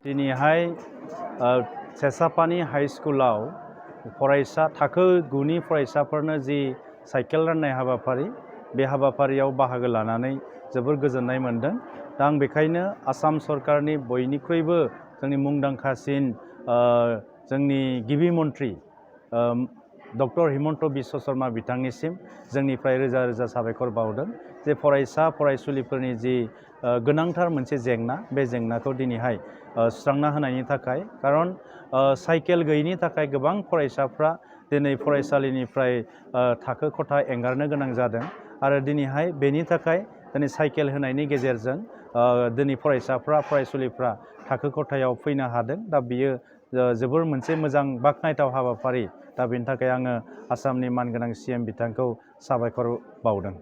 दिनैहाय सेसापानी हाई स्कुलाव फरायसा थाखो 9 नि फरायसाफोरनो जि साइकेल राननाय हाबाफारि बे हाबाफारियाव बाहागो लानानै जोबोर गोजोननाय मोनदों। दा आं बेखायनो आसाम सरकारनि बयनिख्रुइबो जोंनि मुंदांखासिन जोंनि गिबि मन्थ्रि डक्टर हिमन्त बिश्व शर्मा बिथांनिसिम जोंनिफ्राय रोजा रोजा साबायखर बावदों जे फरायसा फरायसुलिफोरनि जि गोनांथार मोनसे जेंना बे जेंनाखौ दिनैहाय सुस्रांना होनायनि थाखाय खारन साइकेल गैयैनि थाखाय गोबां फरायसाफ्रा दिनै फरायसालिनिफ्राय थाखो खथा एंगारनो गोनां जादों आरो दिनैहाय बेनि थाखाय दिनै साइकेल होनायनि गेजेरजों दिनै फरायसाफ्रा फरायसुलिफ्रा थाखो खथायाव फैनो हादों। दा बियो जोबोर मोनसे मोजां बाख्नायथाव हाबाफारि। दा बेनि थाखाय आङो आसामनि मानगोनां CM बिथांखौ साबायखर बावदों।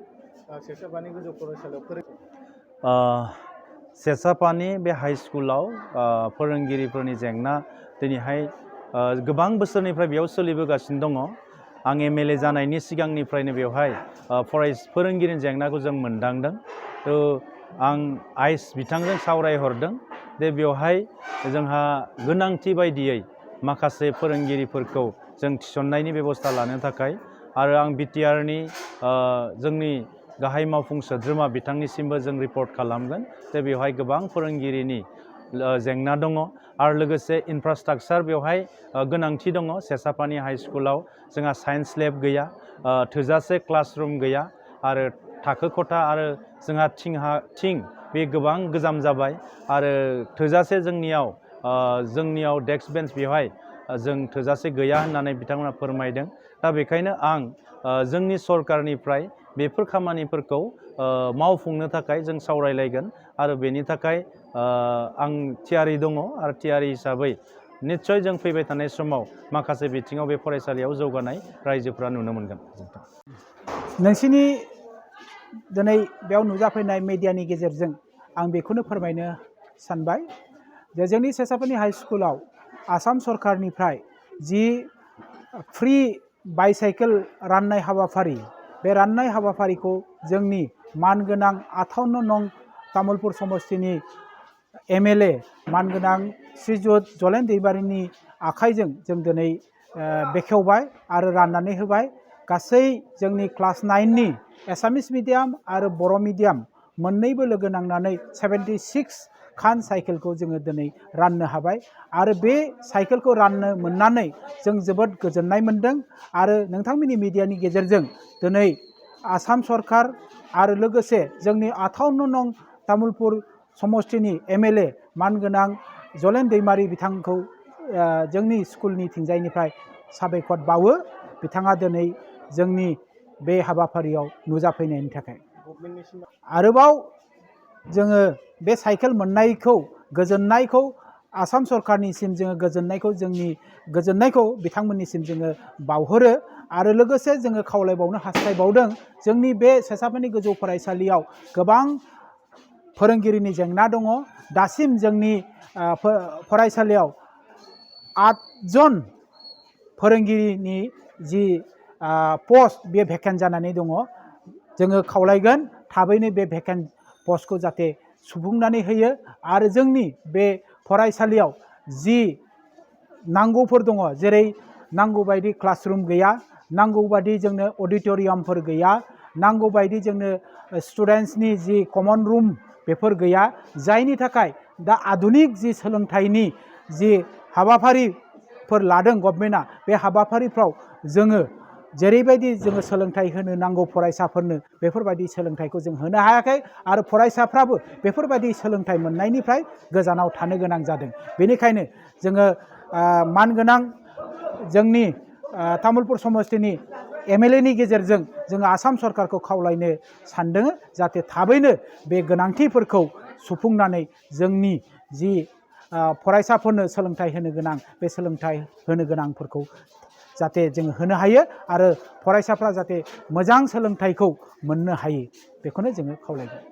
सेसापानी गोजौ फरायसालियाव सेसापानी बे हाई स्कुलाव फोरोंगिरिफोरनि जेंना दिनैहाय गोबां बोसोरनिफ्राय बेयाव सोलिबोगासिनो दङ। आं MLA जानायनि सिगांनिफ्रायनो बेवहाय फोरोंगिरिनि जेंनाखौ जों मोनदांदों। आं बिथांजों सावरायहरदों जे बेवहाय जोंहा गोनांथि बायदियै माखासे फोरोंगिरिफोरखौ जों थिसननायनि बेबस्था लानो थाखाय आरो आं BTR नि जोंनि गाहाय मावफुं सोद्रोमा बिथांनिसिमबो जों रिपर्ट खालामगोन जे बेवहाय गोबां फोरोंगिरिनि जेंना दङ आरो लोगोसे इनफ्रास्ट्राक्चार बेवहाय गोनांथि दङ। सेसापानी हाई स्कुलाव जोंहा साइन्स लेब गैया, थोजासे क्लासरुम गैया आरो थाखो खथा आरो जोंहा थिं बे गोबां गोजाम जाबाय आरो थोजासे जोंनियाव डेस्क बेन्च बेवहाय जों थोजासे गैया होननानै बिथांमोना फोरमायदों। दा बेखायनो आं जोंनि सरकारनिफ्राय बेफोर खामानिफोरखौ मावफुंनो थाखाय जों सावरायलायगोन आरो बेनि थाखाय आं थियारि दङ आरो थियारि हिसाबै निश्चय जों फैबाय थानाय समाव माखासे बिथिङाव बे फरायसालियाव जौगानाय रायजोफ्रा नुनो मोनगोन। नोंसिनि दिनै बेयाव नुजाफैनाय मेडियानि गेजेरजों आं बेखौनो फोरमायनो सानबाय जे जोंनि सेसापानी हाई स्कुलाव आसाम सरकारनिफ्राय जि फ्रि बाइसाइकेल राननाय हाबाफारि बे राननाय हाबाफारिखौ जोंनि मानगोनां 58 नं तामुलपुर समस्तिनि MLA मानगोनां श्रीजुत जलेन दैमारिनि आखाइजों जों दिनै बेखेवबाय आरो राननानै होबाय। गासै जोंनि क्लास 9 नि एसामिस मिडियाम आरो बर' मिडियाम मोननैबो लोगो नांनानै 76 खान साइकेलखौ जोङो दिनै राननो हाबाय आरो बे साइकेलखौ राननो मोननानै जों जोबोद गोजोननाय मोनदों आरो नोंथांमोननि मिडियानि गेजेरजों दिनै आसाम सरकार आरो लोगोसे जोंनि 58 नं तामुलपुर समस्तिनि MLA मानगोनां जलेन दैमारि बिथांखौ जोंनि स्कुलनि थिंजायनिफ्राय साबायखर बावो। बिथाङा दिनै जोंनि बे हाबाफारियाव नुजाफैनायनि थाखाय आरोबाव जोङो बे साइकेल मोननायखौ गोजोननायखौ आसाम सरकारनिसिम जोङो गोजोननायखौ बिथांमोननिसिम जोङो बावहरो आरो लोगोसे जोङो खावलायबावनो हास्थायबावदों जोंनि बे सेसापानी गोजौ फरायसालियाव गोबां फोरोंगिरिनि जेंना दङ। दासिम जोंनि फरायसालियाव 8 जन फोरोंगिरिनि जि पस्ट बे भेकेन्ट जानानै दङ। जोङो खावलायगोन थाबैनो बे भेकेन्ट पस्टखौ जाहाथे सुफुंनानै होयो आरो जोंनि बे फरायसालियाव जि नांगौफोर दङ जेरै नांगौ बायदि क्लासरुम गैया, नांगौ बायदि जोंनो अडिट'रियामफोर गैया, नांगौ बायदि जोंनो स्टुडेन्ट्सनि जि कमन रुम बेफोर गैया, जायनि थाखाय दा आधुनिक जि सोलोंथाइनि जि हाबाफारिफोर लादों गभर्नमेन्टआ बे हाबाफारिफ्राव जोङो जेरैबायदि जोङो सोलोंथाइ होनो नांगौ फरायसाफोरनो बेफोरबायदि सोलोंथाइखौ जों होनो हायाखै आरो फरायसाफ्राबो बेफोरबायदि सोलोंथाइ मोननायनिफ्राय गोजानाव थानो गोनां जादों। बेनिखायनो जोङो मानगोनां जोंनि तामुलपुर समस्तिनि MLA नि गेजेरजों जोङो आसाम सरकारखौ खावलायनो सानदों जाहाथे थाबैनो बे गोनांथिफोरखौ सुफुंनानै जोंनि जि फरायसाफोरनो सोलोंथाइ होनो गोनां बे सोलोंथाइ होनो गोनांफोरखौ जाहाथे जों होनो हायो आरो फरायसाफ्रा जाहाथे मोजां सोलोंथाइखौ मोननो हायो बेखौनो जोङो खावलायगोन।